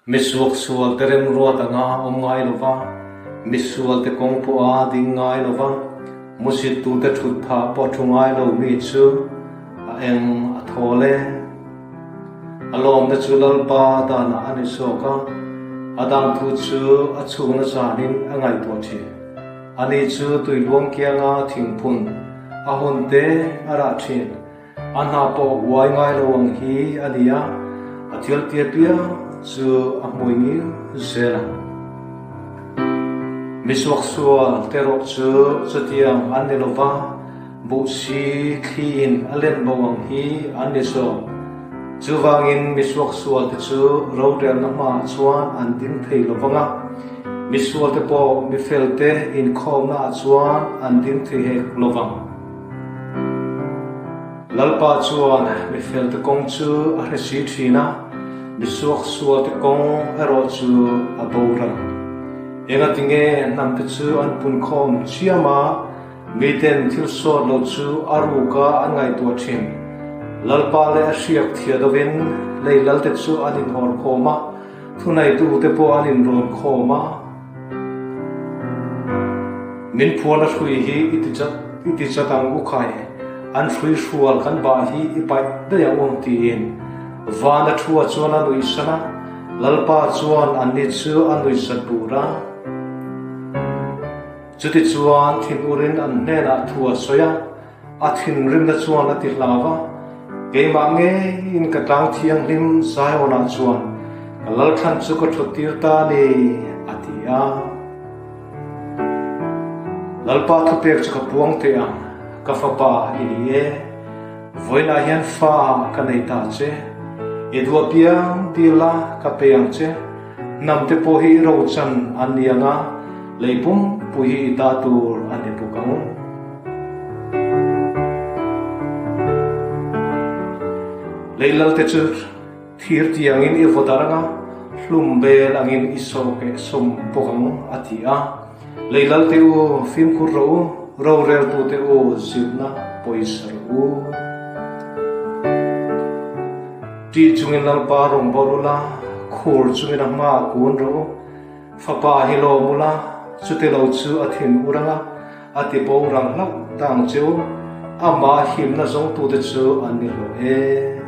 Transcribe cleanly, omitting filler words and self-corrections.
Mi suaksualte remruat anga awm ngai lo va, mi sualte kawng pawha ding ngai lo va, musittute thut phah pawh thu ngai lo mi chu a eng a thawl e. A lawmna chu Lalpa danah a ni zawk a, a dang thu chu a chhungna zanin a ngaihtuah thin. Ani chu tuiluang kianga thingphun a hun te a rah thin. A hna pawh uai ngai lo ang hi a ni a, a thil tia piang chu a hmui ngil zel ang. Mi suaksual te erawh chu chutiang an ni lo va, buhsi thliin a len bo ang hi an ni zawk. Chuvangin mi suaksual te chu rorelna hmaah chuan an ding thei lo vang a, mi sual te pawh mi fel te inkhawmnaah chuan an ding thei hek lo vang. Lalpa chuan mi felte kawng chu a hre si thin a, mi suaksualte kawng erawh chu a boral. Engatinge hnamte chu an punkhawm chiam a, miten thil sawt lo chu a ruka an ngaihtuah thin. Lalpa leh a hriak thia deuhin lei lalte chu an inhawrkhawm a, thuneitute pawh an inrawnkhawm a. Min phuan a hrui hi i ti chat i ti chat ang u khai, an hrui hrual kan bah hi i paih daih ang u tiin van a thua chuan a nuih san a, Lalpa chuan anni chu a nuih sat bur a. Chutichuan thinur-in an hnenah thu a sawi a. A thinrimna chuan a ti hlau a, Keimah ngeiin ka tlang thianghlim Zion-ah chuan ka lalthlan chu ka thut tir ta a ni, a ti a. Lalpa thupek chu ka puang teh ang, ka fapa i ni e, vawiinah hian fa ka nei ta che, i duah piang dil la ka pe ang che, hnamte pawh hi i rochan an ni ang a, lei pumpui hi i ta tur a ni bawk ang. Lei lalte chu thir tiangin i vaw dar ang a, hlum bel angin i sawhkeh sawm bawk ang, a ti a. Lei lalte u, fimkhur rawh u, roreltute u, zilhna pawisa rawh u. Tih chungin Lalpa rawn bawr ula, khur chungin a hmaah kun rawh u. Fapa hi lawm ula, chutilo chu a thin ur ang a, A ti bo rang hlauh ta ang cheu, amah himna zawngtute chu an ni hlawh e.